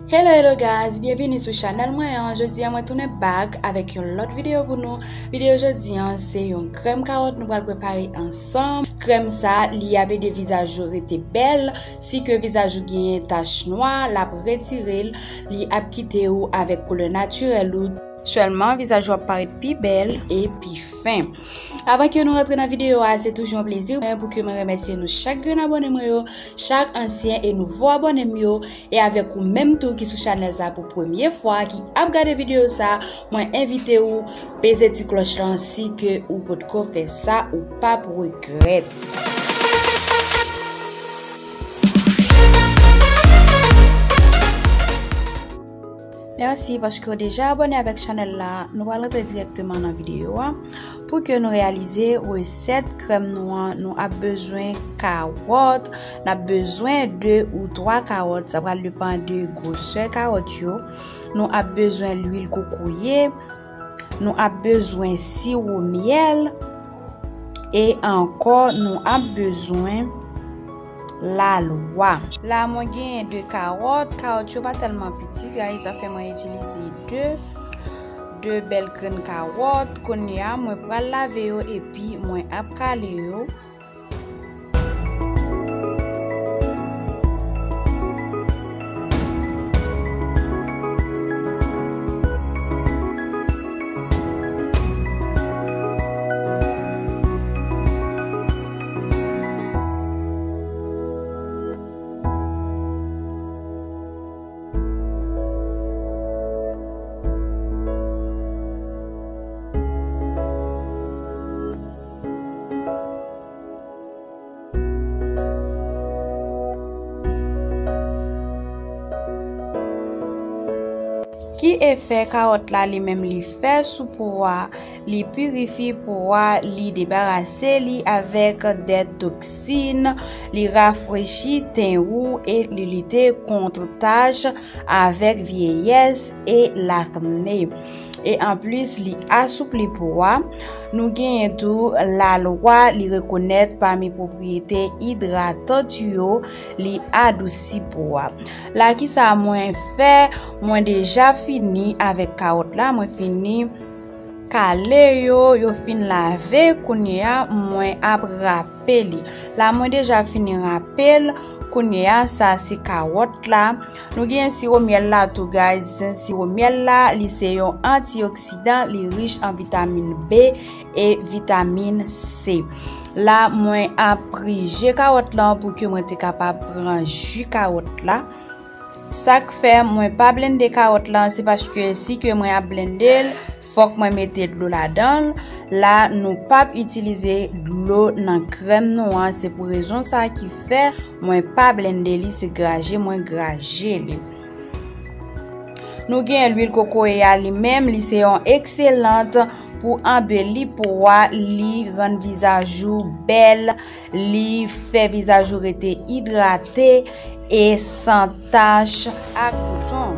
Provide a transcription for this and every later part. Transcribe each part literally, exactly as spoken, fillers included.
Hello, hello guys, byenvini sou chanèl mwen an. Jodi a mwen tounen back avèk yon lòt videyo pou nou. Videyo jodi an se yon krèm kawòt nou pral prepare ansanm. Krèm sa, li ap ede vizaj ou rete bèl. Si ke vizaj ou genyen tach nwa, l ap retire l, li ap kite ou avèk koulè natirèl ou. Sèlman, vizaj ou ap parèt pi bèl e pi fen. Avan ke nou rantre nan videyo a, se toujou yon plezi pou ke mwen remèsye nou chak grenn abòne mwen yo, chak ansyen e nouvo abòne m yo, e avèk ou menm tou ki sou chanèl sa pou premye fwa, ki ap gade videyo sa, mwen envite ou peze ti klòch lan, si ke ou potko fè sa, ou p ap regrèt. Mèsi paske w deja abòne avèk chanèl la. Nou pral rantre dirèkteman nan videyo a. Pou ke nou reyalize resèt krèm nou an, nou ap bezwen kawòt, n ap bezwen de ou twa kawòt, sa pral depann de gwosè kawòt yo. Nou ap bezwen lwil kokoye, nou ap bezwen siwo myèl, e ankò nou ap bezwen lalwa. La mwen genyen de kawòt, kawòt yo pa tèlman piti, guys, sa fè mwen itilize de, de bèl grenn kawòt. Kounye a, mwen pral lave yo epi mwen ap kale yo. Ki efè kawòt la li menm li fè sou po a? Li pirifye po a, li debarase li avèk dè toksin, li rafrechi ten ou e li lite kont tach avèk vyeyès e lakne. E anplis, li asoupli po a. Nou genyen tou lalwa, li rekonèt pami pwopriyete idratant yo, li adousi po a. La kisa mwen fè, mwen deja fini avèk kawòt la, mwen fini kale yo, yo fin lave, kounye a mwen ap rape li. La mwen deja fini rape l, kounye a sa se kawòt la. Nou gen siwo myèl la tou, guys. Siwo myèl la, li se yon antioksidan, li rich an vitamin B e vitamin C. La mwen ap pri je kawòt lan pou ke mwen te kapab pran ji kawòt la. Sa k fè mwen pa blende kawòt lan, se paske si ke mwen ap blende l, fòk mwen mete dlo ladan l. La, nou p ap itilize dlo nan krèm nou an, se pou rezon sa ki fè mwen pa blende li, se graje mwen graje li. Nou gen lwil kokoye a li menm, li se yon ekselant pou anbeli po a, li rann vizaj ou bèl, li fè vizaj ou rete idrate e san tach ak bouton.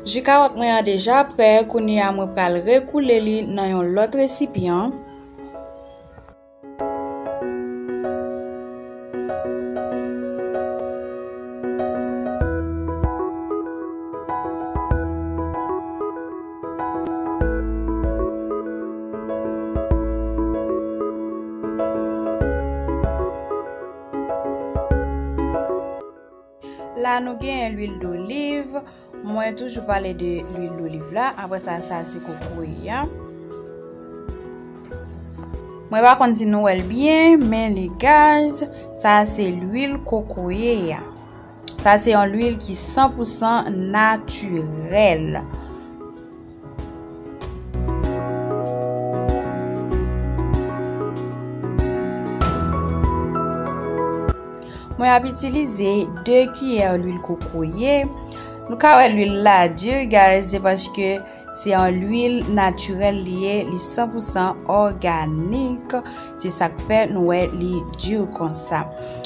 Ji kawòt mwen an deja prè, kounye a mwen pral rekoule li nan yon lòt resipyan. La nou genyen lwil doliv. Mwen toujou pale de lwil doliv la. Apre sa, sa se kokoye a. Mwen pa konn si nou wè l byen, men li gaz. Sa se lwil kokoye a. Sa se yon lwil ki san pou san natirèl. Mwen ap itilize de kiyè lwil kokoye. Nou ka wè lwil la di, guys, se paske Se yon lwil natirèl li ye, li san pou san òganik. Se sa k fè nou wè li di konsa.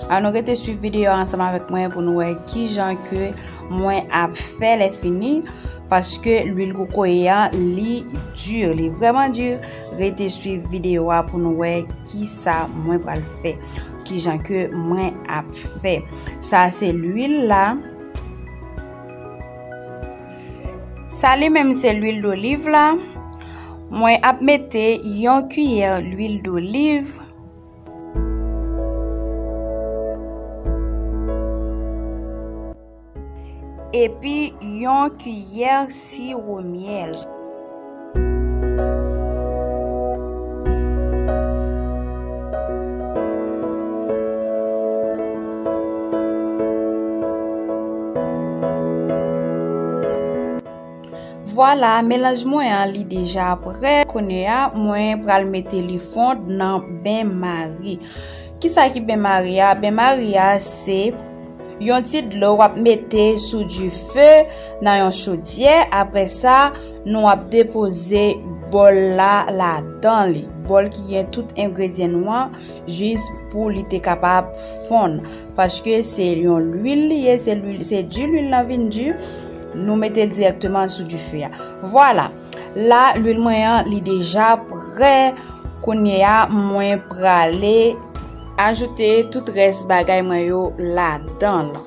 Ann nou rete swiv videyo a ansanm avèk mwen pou nou wè kijan ke mwen ap fè lè fini, paske lwil kokoye a, li di, li vrèman di. Rete swiv videyo a pou nou wè kisa mwen pral fè, kijan ke mwen ap fè. Sa se lwil la. Sa li menm se lwil doliv la. Mwen ap mete yon kiyè lwil doliv. Epi yon kiyè siwo myèl. Vwala, melanj mwen an li deja prè. Kounye a, mwen pral mete li fonn nan benmari. Kisa ki benmari a? Benmari a se yon ti dlo w ap mete sou dife nan yon chodyè. Apre sa, nou ap depoze bòl la ladan li. Bòl ki gen tout engredyan nou an, jis pou li te kapab fonn. Paske se yon lwil li ye, se lwil, se di lwil lan vin di. Nou mete l dirèkteman sou dife a. Vwala. La, lwil mwen an, li deja prè. Kounye a, mwen prale ajoute tout rès bagay mwen yo ladan l.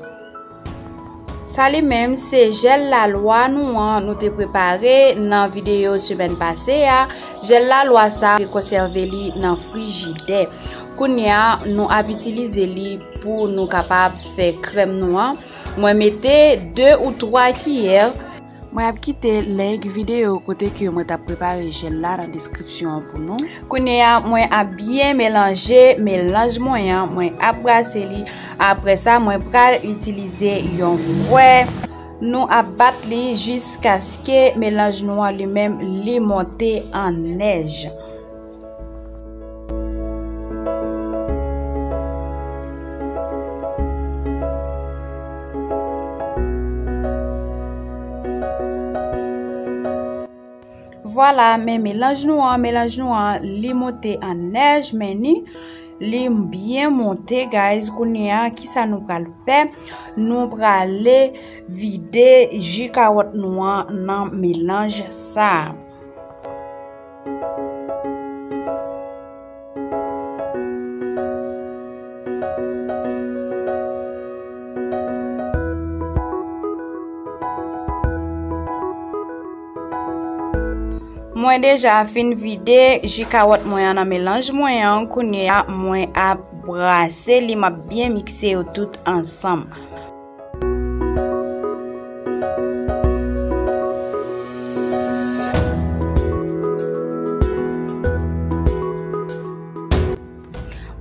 Sa li menm, se jèl lalwa nou an, nou te prepare nan videyo semèn pase a. Jèl lalwa sa, te konsève li nan frijidè. Kounye a, nou ap itilize li pou nou kapab fè krèm nou an. Mwen mete de ou twa kiyè. Mwen ap kite link videyo kote ke mwen t ap prepare jèl la nan deskripsyon an pou nou. Kounye a, mwen ap byen melanje melanj mwen an, mwen ap brase li. Apre sa, mwen pral itilize yon fwè. Nou ap bat li jiskaske melanj nou an li menm li monte an nèj. Vwala, men melanj nou an, melanj nou an, li monte an nèj, men ni, li byen monte, guys. Kounye a, kisa nou pral fè? Nou prale vide ji kawòt nou an nan melanj sa a. Mwen deja fin vide ji kawòt mwen an nan melanj mwen an. Kounye a, mwen ap brase li, m ap byen mikse yo tout ansanm.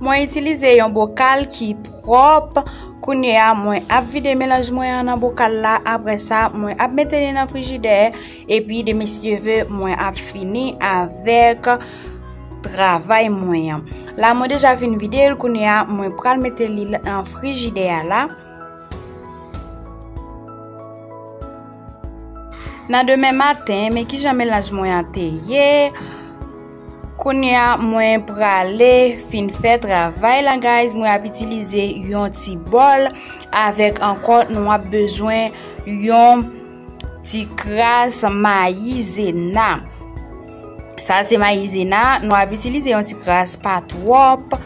Mwen itilize yon bokal ki pwòp. Kounye a, mwen ap vide melanj mwen an nan bokal la. Apre sa, mwen ap mete li nan frijidè. Epi, demen si Dye ve, mwen ap fini avèk travay mwen an. La, mwen deja fin vide l. Kounye a, mwen pral mete li nan frijidè a la. Nan demen maten, men kijan melanj mwen an te ye. Kounye a, mwen prale fin fè travay la, guys. Mwen ap itilize yon ti bòl avèk ankò nou ap bezwen yon ti kras mayizena. Sa se mayizena, nou ap itilize yon ti kras, pa twòp.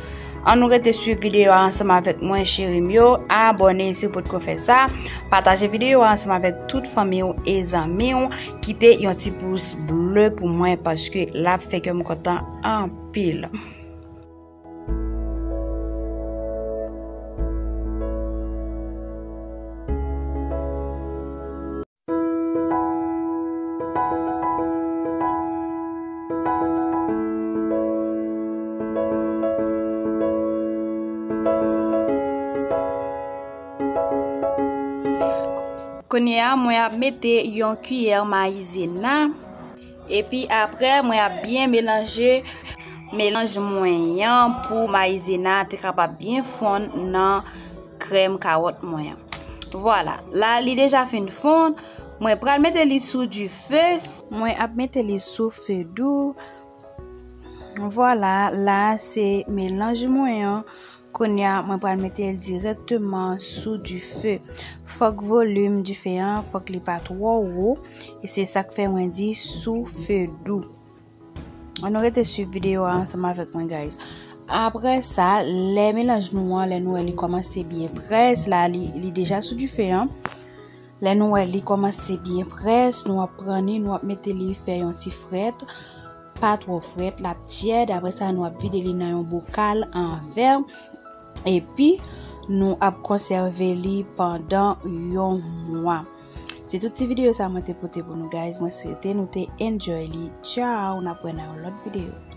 Ann nou rete swiv videyo a ansanm avèk mwen, cheri m yo. Abòne si w potko fè sa. Pataje videyo a ansanm avèk tout fanmi w e zanmi w. Kite yon ti pous ble pou mwen paske l ap fè kè m kontan anpil. Kounye a, mwen ap mete yon kiyè mayizena. Epi apre, mwen ap byen melanje melanj mwen an pou mayizena te kapab byen fonn nan krèm kawòt mwen an. Vwala, la li deja fin fonn. Mwen pral mete li sou dife. Mwen ap mete li sou fe dou. Vwala, la se melanj mwen an. Kounye a, mwen pral mete l dirèkteman sou dife. Fòk volim dife an, fòk li pa twò wo. E se sa k fè mwen di sou fe dou. Ann nou rete swiv videyo a ansanm avèk mwen, guys. Apre sa, lè melanj nou an, lè nou wè li kòmanse byen près, la li, li deja sou dife an. Lè nou wè li kòmanse byen près, nou ap pran li, nou ap mete li fè yon ti frèt. Pa twò frèt, l ap tyèd. Apre sa, nou ap vide li nan yon bokal an vè. Epi, nou ap konsève li pandan yon mwa. Se tout ti videyo sa mwen te pote pou nou, guys. Mwen swete nou te enjoy li. Ciao, n ap wè nan yon lòt videyo.